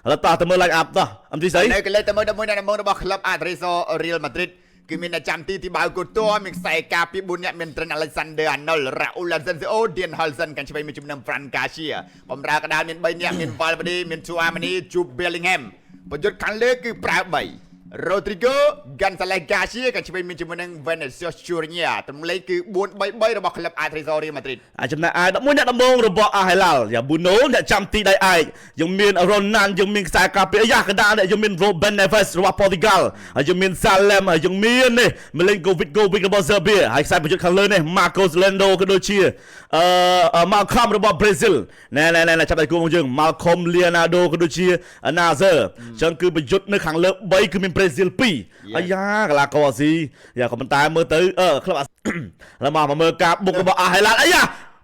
ឥឡូវតោះទៅមើល line up តោះអមទីស្អី នៅកលេសទៅមើល11អ្នកដំបងរបស់ក្លឹបអាត្រីសូរៀលម៉ាឌ្រីតគឺមានអ្នកចាំទីទីបាវកូតួមានខ្សែការពី4អ្នកមាន Trent Alexander-Arnold Raul Asensio Dean Huijsen កាន់ឆ្វេងមានជំនាញ Fran Garcia បំរើកដាលមាន3អ្នកមាន Valverde មាន Tchouameni Jude Bellingham ប្រយុទ្ធខាងលើគឺប្រើ3 Rodrigo Gonzalez Garcia កាន់ឆ្វេងមានជាមួយនឹង Vinicius Junior តម្លេខគឺ4-3-3របស់ក្លឹប Atletico Real Madrid អាចចំណែកឯ11អ្នកដំបងរបស់អាហេឡាល់យ៉ាប៊ូណូអ្នកចាំទីដៃឯកយើងមាន Ronan យើងមានខ្សែការពារយ៉ាកដាលយើងមាន Ruben Neves របស់ Portugal ហើយយើងមាន Salem ហើយយើងមាននេះ Milinkovic Govic របស់ Serbia ហើយខ្សែប្រយុទ្ធខាងលើនេះ Marcos Lendo ក៏ដូចជាអឺ Malcolm របស់ Brazil ណែណែណែចាប់ដៃគូរបស់យើង Malcolm Leonardo ក៏ដូចជា Nazer អញ្ចឹងគឺប្រយុទ្ធនៅខាងលើ3គឺមាន Brazil 2អាយ៉ាកីឡាករអាស៊ីយ៉ាក៏ប៉ុន្តែមើលទៅអឺក្លឹបឥឡូវមកមើលការបុករបស់អាហេឡាល់អាយ៉ា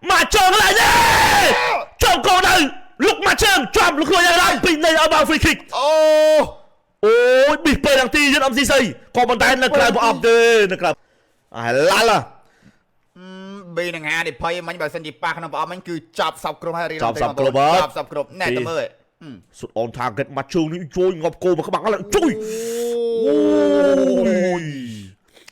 មកចូលកន្លែងនេះចូលគោលដៅលុកមកជើងជាប់លុកខ្លួនយ៉ាងណាពីនៃអប free kick អូ អូយប៊ីពេលទាំងទីយើងអំស៊ីសីក៏ប៉ុន្តែនៅក្រៅប្រអប់ទេនៅក្រៅអាហេឡាល់ ប៊ីនឹងហានិភ័យមិញបើសិនជាប៉ះក្នុងប្រអប់មិញគឺចាប់សពគ្រប់ហើយរៀល ចាប់សពគ្រប់ហើយ ចាប់សពគ្រប់ណែទៅមើល សុត on target មកជើងនេះជួយងាប់គោមកក្បាំងឡើងជួយអូយ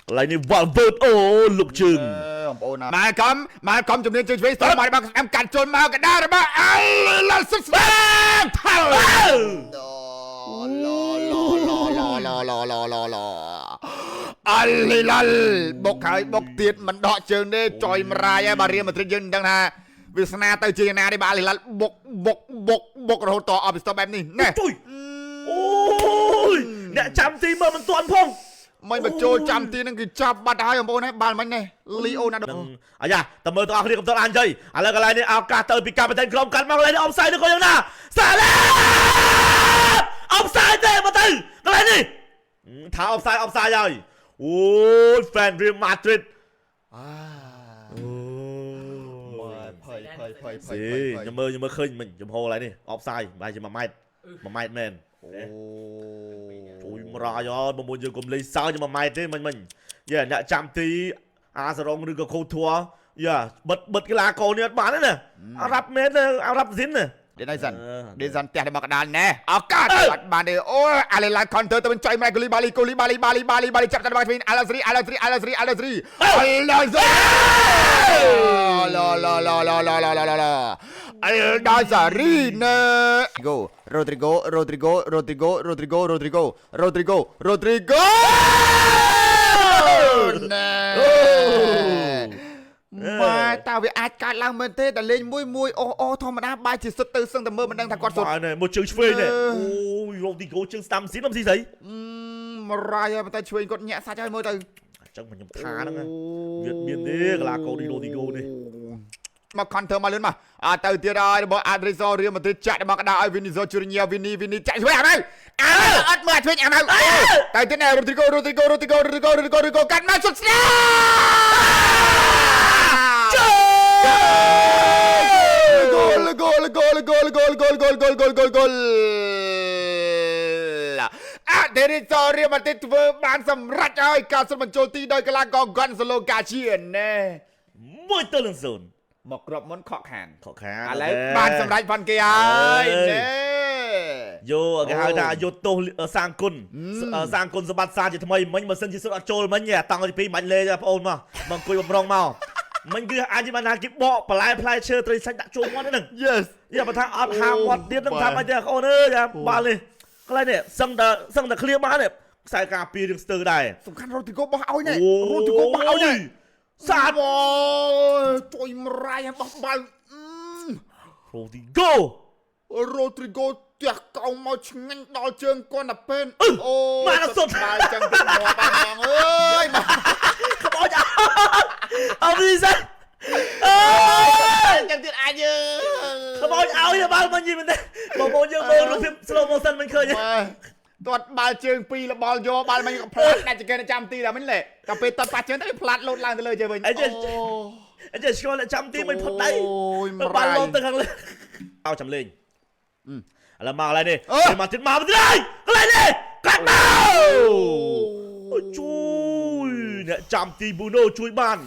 កន្លែងនេះ Valverde អូលុកជើង បងប្អូនណាម៉ាកំម៉ាកំជំនាញជើងឆ្វេងស្ទមករបស់ស្អាមកាត់ជន់មកកដារបស់អល់ឡាសុតស្ដាមថៅឡឡឡឡឡឡឡឡអល់លីឡាល់បុកហើយបុកទៀតមិនដកជើងទេចុយមរាយហើយបាទរៀលម៉ាឌ្រីតយើងមិនដឹងថាវាសនាទៅជាយ៉ាងណាទេបាទអល់លីឡាល់បុកបុកបុកបុករហូតតអស់ពីស្ទបែបនេះណែ ជួយអូយអ្នកចាំទីមើលមិនទាន់ផង មិនបញ្ចូលចាំទីនឹងគឺចាប់បាត់ហើយបងប្អូនហើយបាល់មិញនេះលីអូណាដូ នឹងអាយ៉ាតើមើលទាំងអស់គ្នាកុំទាន់អានជ័យឥឡូវកន្លែងនេះឱកាសទៅពីកាពីតែនក្រុមកាត់មកកន្លែងនេះអបសាយទៅក៏យ៉ាងណាសាឡេអបសាយទេមកទៅកន្លែងនេះថាអបសាយអបសាយហើយអូយ fan Real Madrid អា អូ មើលភ័យភ័យភ័យភ័ ស៊ី យភ័យ ខ្ញុំមើលខ្ញុំមើលឃើញមិញចំហកន្លែងនេះអបសាយប្រហែលជា1ម៉ែត្រ1ម៉ែត្រមែន អូ ជួយមរាយអើយបងប្អូនយើងកុំលេងសើច1ម៉ែត្រទេមិញមិញយ៉ាអ្នកចាំទីអាសរងឬក៏ខូធัวយ៉ាបិទបិទកីឡាករនេះអត់បានទេណាអារ៉ាប់មែនទេអារ៉ាប់ស៊ីនណា ដេណៃសិនដេសិនផ្ទះរបស់កដាលណែឱកាសអត់បានទេអូអាឡេឡាខនទ័រទៅវិញចុយម៉ែកូលីបាលីកូលីបាលីបាលីបាលីបាលីចាប់តែរបស់វិញអាឡស្រីអាឡស្រីអាឡស្រីអាឡស្រីអាឡស្រីឡឡឡឡឡឡឡឡអលដាសារីណេហ្គោរ៉ូទ្រីហ្គោរ៉ូទ្រីហ្គោរ៉ូទ្រីហ្គោរ៉ូទ្រីហ្គោរ៉ូទ្រីហ្គោរ៉ូទ្រីហ្គោរ៉ូទ្រីហ្គោណែម៉ែតើវាអាចកើតឡើងមែនទេតែលេងមួយមួយអូអូធម្មតាបាយជាសុទ្ធទៅសឹងតែមើលមិនដឹងថាគាត់សុទ្ធ បាទនេះមកជើងឆ្វេងនេះអូយរ៉ូឌីហ្គោជើងស្ដាំស៊ីនមិនស៊ីស្អី មរាយហើយប៉ុន្តែឆ្វេងគាត់ញាក់សាច់ហើយមើលទៅ អញ្ចឹងខ្ញុំថាហ្នឹងវាមានទេកីឡាករនេះរ៉ូឌីហ្គោនេះ មក counter មកលឿនមកអើទៅទៀតហើយរបស់ Adriso Real Madrid ចាក់មកកដាឲ្យ Vinicius Junior Vini Vini ចាក់ឆ្វេងអាម៉ៅអើអត់មើលឆ្វេងអាម៉ៅទៅទៀតណា Rodrigo Rodrigo Rodrigo Rodrigo Rodrigo Rodrigo កាត់មកសុទ្ធស្នាគោលគោលគោលគោលគោលគោលគោលគោលគោលគោលគោលអាដេរីសូរៀលម៉ាឌ្រីតធ្វើបានសម្រេចហើយការសុទ្ធបញ្ចូលទីដោយកីឡាករ Gonzalo Garcia ណែ 1-0 មកគ្រាប់មុនខកខាន ខកខាន ឥឡូវបានសម្រេចផនគេហើយណែ យកគេហៅថាយកទោសសាងគុណសាងគុណសម្បត្តិសាជាថ្មីមិញបើសិនជាសុទ្ធអត់ចូលមិញតង់ទី2មិនលេទេបងអូនមកមកអង្គុយបំរុងមកមិញគឺអាចបានថាគេបកបន្លែផ្លែឈើត្រីសាច់ដាក់ចូលមាត់ហ្នឹង Yes យ៉ាបើថាអត់ហាមាត់ទៀតនឹងថាមិនទេអូនអើយបាល់នេះកន្លែងនេះសឹងតែសឹងតែឃ្លៀបាននេះខ្សែការពាររឿងស្ទើដែរ សំខាន់រ៉ូទ្រីហ្គោបោះឲ្យណែរ៉ូទ្រីហ្គោបោះឲ្យណែ សាត អូជួយមរាយឲ្យបោះបាល់ រ៉ូឌីហ្គោ រ៉ូទ្រីហ្គោទះកោងមកឆ្ងាញ់ដល់ជើងគាត់តែពេលអូ មកដល់សុទ្ធ បាល់ចឹងទៅមកបានហ្មងអើយមក ក្បោចអត់នេះសិនអើយ ចឹងទៀតអាចយើ ក្បោចឲ្យបាល់មិនយីមែនទេបងប្អូនយើងមើលរូបភាព slow motion មិនឃើញទេ បាទទាត់បាល់ជើងពីរលបល់យកបាល់មិញក៏ផ្លាត់ដាច់ចង្កេះនៅចាំទីដល់មិញលេដល់ពេលទាត់ប៉ះជើងទៅវាផ្លាត់លោតឡើងទៅលើជើងវិញ អីចេះអីចេះស្គាល់អ្នកចាំទីមិនផុតដៃ អូយ បាល់លោតទៅខាងលើឲ្យចាំលេងឥឡូវមកកន្លែងនេះមកទៀតមកទៀតហើយកន្លែងនេះកាត់មកអូជួយអ្នកចាំទីប៊ូណូជួយបាន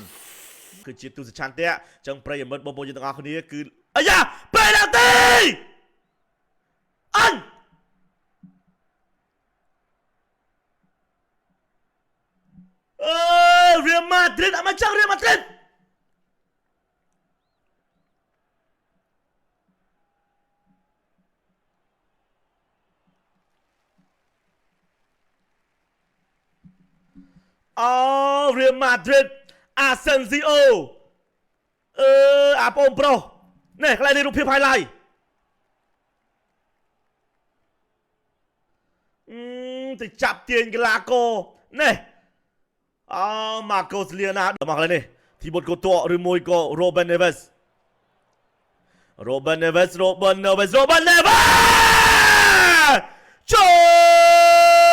គឺជាទូសឆន្ទៈចឹងប្រិយមិត្តបងប្អូនយើងទាំងអស់គ្នាគឺអាយ៉ាពេណាល់ទីអញ Madrid អត់មកចឹង Real Madrid អូ Real Madrid Asensio អឺអាបងប្រុសនេះកន្លែងនេះរូបភាព highlight អឺទៅចាប់ទាញកីឡាករនេះអូម៉ាកូសលៀណាមកកន្លែងនេះធីបុតកូតឬមួយក៏ Ruben Neves Ruben Neves Ruben Neves Ruben Neves ចូល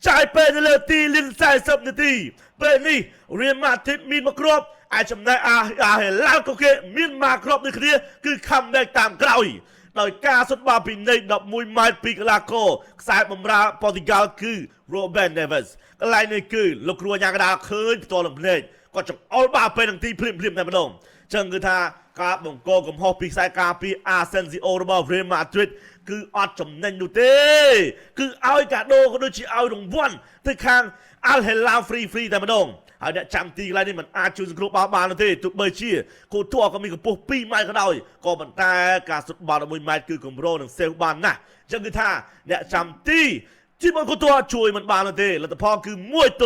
ចាយពេលនៅលើទីលិន40នាទីពេលនេះរៀលម៉ាឌ្រីតមានមកគ្រាប់ឯចំណែកអាអាហេឡាល់ក៏គេមានមកគ្រាប់ដូចគ្នាគឺ comeback តាមក្រោយដោយការសុទ្ធបាល់ពីនៃ11ម៉ែត្រពីកីឡាករខ្សែបម្រើប៉ូទុយហ្គាល់គឺ Ruben Neves កន្លែងនេះគឺលោកគ្រូអាញាកដាលឃើញផ្ទាល់នឹងភ្នែកគាត់ចង្អុលបាល់ពេលនឹងទីភ្លាមភ្លាមតែម្ដងចឹងគឺថាការបង្កកំហុសពីខ្សែការពី Asensio របស់ Real Madrid គឺអត់ចំណេញនោះទេគឺឲ្យកាដូក៏ដូចជាឲ្យរង្វាន់ទៅខាង Al Hilal free free តែម្ដងហើយអ្នកចាំទីកន្លែងនេះមិនអាចជួយសង្គ្រោះបាល់បាននោះទេទោះបីជាគូទ័រក៏មានកម្ពស់2ម៉ែត្រក៏ដោយក៏ប៉ុន្តែការសុទ្ធបាល់11ម៉ែត្រគឺកម្រនឹងសេវបានណាស់អញ្ចឹងគឺថាអ្នកចាំទីជីមកគូទ័រជួយមិនបាននោះទេលទ្ធផលគឺ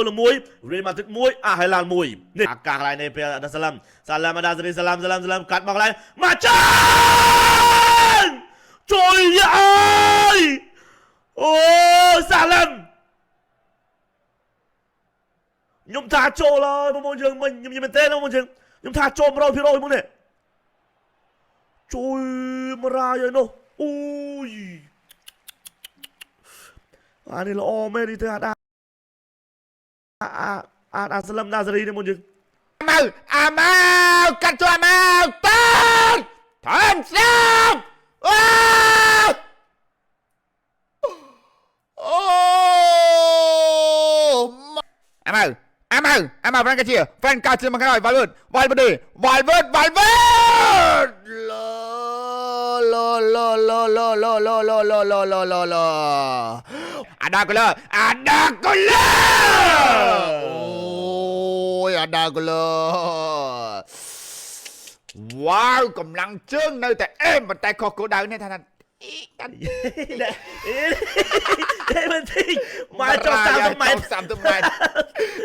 1-1 Real Madrid 1 Al Hilal 1នេះអាកាសកន្លែងនេះពេលអាដាសាឡាំសាឡាំអាដាសាឡាំសាឡាំសាឡាំកាត់មកកន្លែងមកចាងជួយអើយអូសាឡាំខ្ញុំថាចូលហើយបងប្អូនយើងមិញខ្ញុំនិយាយមែនទេបងប្អូនយើងខ្ញុំថាចូល100%មកនេះជួយមរាយហើយនោះអូយអានេះល្អមែននេះទៅអាដាអាអាអាសាឡាំណាសារីនេះមកយើង ម៉ៅអាម៉ៅកាត់ចូលអាម៉ៅតាថែមស្ដាប់អូអូអាម៉ៅអាម៉ៅអាម៉ៅហ្វ្រាន់កាជាហ្វ្រាន់កាជាមកក្រោយវ៉ាល់វើតវ៉ាល់វើតវ៉ាល់វើតវ៉ាល់វើតឡូឡូឡូឡូឡូឡូឡូឡូឡូឡូឡូឡូអាដាកូឡាអាដាកូឡាអូយអាដាកូឡាវ៉ាវកម្លាំងជើងនៅតែអេមប៉ុន្តែខុសគោលដៅនេះថាថាអីតាន់ ទេមិនទីមកចុះ30ម៉ែត្រ 30ម៉ែត្រ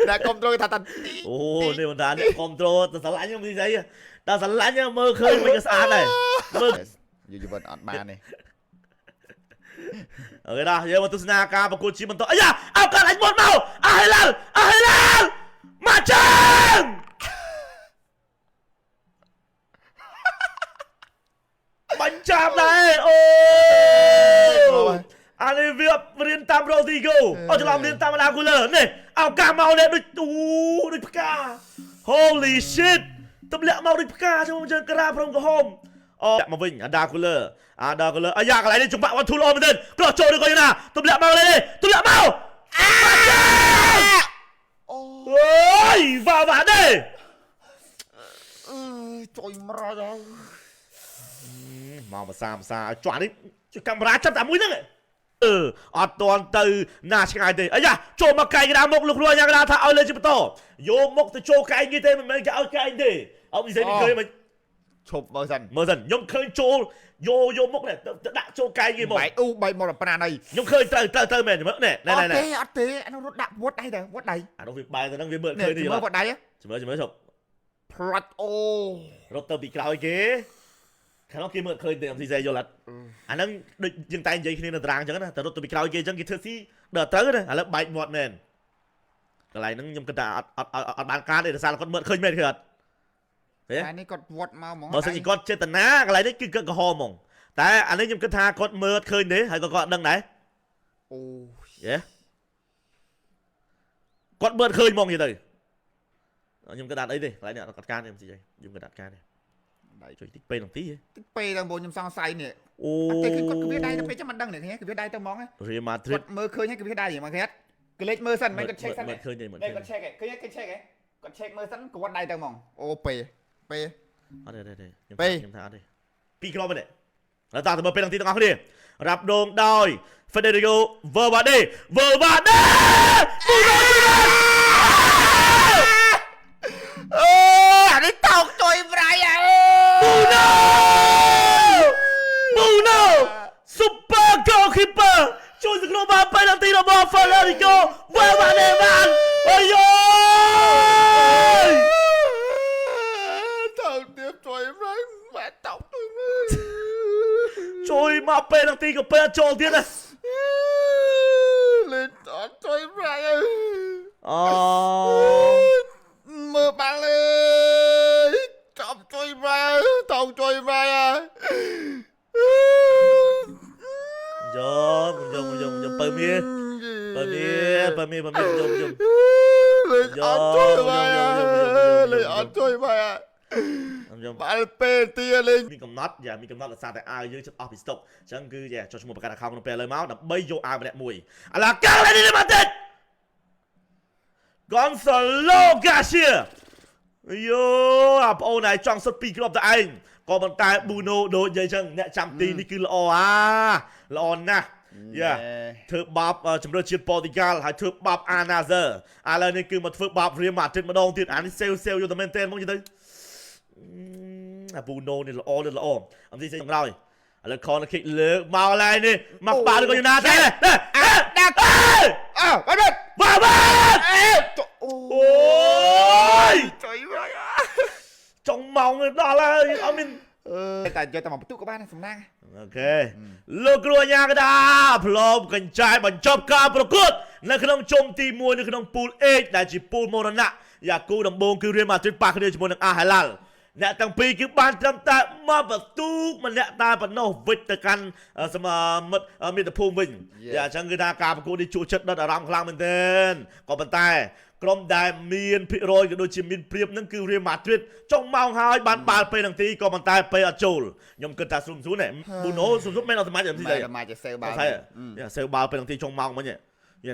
តែកុំត្រូលថាតាន់ អូនេះមិនថាអ្នកគ្រប់ត្រូលតែស្រឡាញ់ខ្ញុំទីស្អីតែស្រឡាញ់មើលឃើញមិនក៏ស្អាតដែរមើល យូរយូរអត់បានទេ អូខេដល់យើងមកទស្សនាការប្រកួតជាបន្តអាយ៉ាអោកាត់អញមុនមកអាហេឡាល់អាហេឡាល់មកជើងបាញ់ចាប់ដែរអូអានេះវារៀនតាមរ៉ូឌីហ្គោអូច្រឡំរៀនតាមអាគូលឺនេះឱកាសមកនេះដូចអូដូចផ្កា Holy shit ទម្លាក់មកដូចផ្កាចឹងមកជើងក្រាព្រមក្រហមអូមកវិញអាដាគូលឺអាដាគូលឺអាយ៉ាកន្លែងនេះចង្វាក់វ៉ាធូល្អមែនទេក្រោះចូលឬក៏យ៉ាងណាទម្លាក់មកលេនេះទម្លាក់មកអា អូ អូយវ៉ាវ៉ាទេ អឺចុយមករយហើយ មកភាសាភាសាឲ្យជន់នេះជួយកាមេរ៉ាចាប់តែមួយហ្នឹងអឺអត់តន់ទៅណាឆ្ងាយទេអាយ៉ាចូលមកកែងកណ្ដាលមុខលោកគ្រូអាយ៉ាកណ្ដាលថាឲ្យលេជាបន្តយកមុខទៅចូលកែងគេទេមិនមែនគេឲ្យកែងទេអត់និយាយនេះឃើញមិន ឈប់មើលសិន មើលសិនខ្ញុំឃើញចូលយកយកមុខនេះទៅដាក់ចូលកែងគេមក បែកអូបែកមកដល់ប្រាណអី ខ្ញុំឃើញត្រូវត្រូវត្រូវមែនមើលនេះណែ អត់ ណែណែ ទេអត់ទេអានោះរត់ដាក់វត្តដៃទៅវត្តដៃ អានោះវាបែរទៅហ្នឹងវាមើល នេះ ឃើញនេះ មើលវត្តដៃ ចាំមើលចាំមើលជប់ ផ្លាច់អូ រត់ទៅពីក្រោយគេខាងនោះគេមើលឃើញទេអមស៊ីសេយល់អត់អាហ្នឹងដូចយើងតែនិយាយគ្នានៅតារាងអញ្ចឹងណាតែរត់ទៅពីក្រោយគេអញ្ចឹងគេធ្វើស៊ីដល់ត្រូវណាឥឡូវបែកមាត់មែនកន្លែងហ្នឹងខ្ញុំគិតថាអត់អត់អត់បានការទេដោយសារគាត់មើលឃើញមែនឃើញអត់ ទេ តែនេះគាត់វត្តមកហ្មង បើសិនជាគាត់ចេតនាកន្លែងនេះគឺគាត់ក្រហមហ្មងតែអានេះខ្ញុំគិតថាគាត់មើលឃើញទេហើយក៏គាត់អត់ដឹងដែរ អូ យេគាត់មើលឃើញហ្មងនិយាយទៅខ្ញុំគិតថាអត់អីទេកន្លែងនេះអត់ការទេខ្ញុំខ្ញុំគិតថាអត់ការទេ ដៃ ជួយតិចពេលនឹងទីហ៎ តិចពេលដល់បងខ្ញុំសង្ស័យនេះ អូ អត់ទេគឺគាត់គ្វាដៃទៅពេលចាំមិនដឹងនេះគ្វាដៃទៅហ្មង រៀលម៉ាឌ្រីត គាត់មើលឃើញហើយគ្វាដៃហ្មងគេគេលេចមើលសិនមិនគាត់ check សិន មើលឃើញទេមើល នេះ ឃើញ គាត់ check ឃើញគេ check ហ៎គាត់ check មើលសិនគាត់ដៃទៅហ្មងអូពេពេ អត់ទេទេខ្ញុំ ពេ ខ្ញុំថាអត់ទេពីរគ្រាប់ទេឥឡូវតើទៅមើលពេលនឹងទីទាំងអស់គ្នា រ៉ាប់ដងដោយ Federico Valverde Valverde Bruno អឺអានេះតោកជួយប្រៃអើ Bruno Bruno Super Goalkeeper ជួយសង្គ្រោះបានពេលនាទីរបស់ Federico Valverde បានអាយយ តោកទៀតជួយប្រៃម៉ែតោកជួយ ជួយមកពេលនាទីក៏ពេលអត់ចូលទៀតដែរ លេងអត់ជួយប្រៃអើ អូ មើលបាល់លេចាប់ជួយប្រៃតោកជួយប្រៃអើ យកយកយកយកបើមៀបើមៀបើមៀបើមៀយកយក លេងអត់ជួយប្រៃលេងអត់ជួយប្រៃ យក បាល់ពេលទីលេង មានកំណត់យ៉ាមានកំណត់ដោយសារតែអាវយើងចិត្តអស់ពីស្តុកអញ្ចឹងគឺយ៉ាចុះឈ្មោះបង្កើត account ក្នុងពេលឥឡូវមកដើម្បីយកអាវម្នាក់មួយអាឡាកាល់នេះមកទៀត Gonzalo Garcia យោអាប្អូនឯងចង់សុទ្ធពីរគ្រាប់តែឯងក៏ប៉ុន្តែ Bruno ដូចនិយាយចឹងអ្នកចាំទីនេះគឺល្អអាល្អណាស់យ៉ាធ្វើបាបជំរឿជាតិប៉ូទុយហ្គាល់ហើយធ្វើបាបអាណាហ្សឺឥឡូវនេះគឺមកធ្វើបាបរៀលម៉ាឌ្រីតម្ដងទៀតអានេះសេវសេវយកតែមែនទេហ្មងនិយាយទៅអា Bruno នេះល្អនេះល្អអំទីសេចក្រោយឥឡូវ corner kick លើកមកឡើយនេះមកបាល់ក៏យូណាទេ អាដាក់អើបាត់ បាបា អេអូ អូយ ជួយប្រៃ ចុងម៉ោងដល់ហើយអត់មាន តែយកតែមកបន្ទុកក៏បានសំណាង អូខេលោកគ្រូអាញាកដាផ្លបកញ្ចែបញ្ចប់ការប្រកួតនៅក្នុងជុំទី1នៅក្នុងពូល H ដែលជាពូលមរណៈយ៉ាគូដំបូងគឺរៀលម៉ាឌ្រីតប៉ះគ្នាជាមួយនឹងអាហេឡាល់អ្នកទាំងពីរគឺបានត្រឹមតែមកបន្ទូកម្នាក់តែប៉ុណ្ណោះវិចទៅកាន់សមាមិត្តមាតុភូមិវិញយ៉ាអញ្ចឹងគឺថាការប្រកួតនេះជក់ចិត្តដិតអារម្មណ៍ខ្លាំងមែនទែនក៏ប៉ុន្តែក្រុមដែលមានភាគរយក៏ដូចជាមានព្រៀបនឹងគឺរៀលម៉ាឌ្រីតចុងម៉ោងហើយបានបាល់ពេលនឹងទីក៏ប៉ុន្តែពេលអត់ចូលខ្ញុំគិតថាស៊ុំស៊ូនប៊ូណូស៊ុំស៊ុំមែនអត់សម្រាប់ទី មែនតែមកចេះសេវបាល់ តែសេវបាល់ពេលនឹងទីចុងម៉ោងមិញ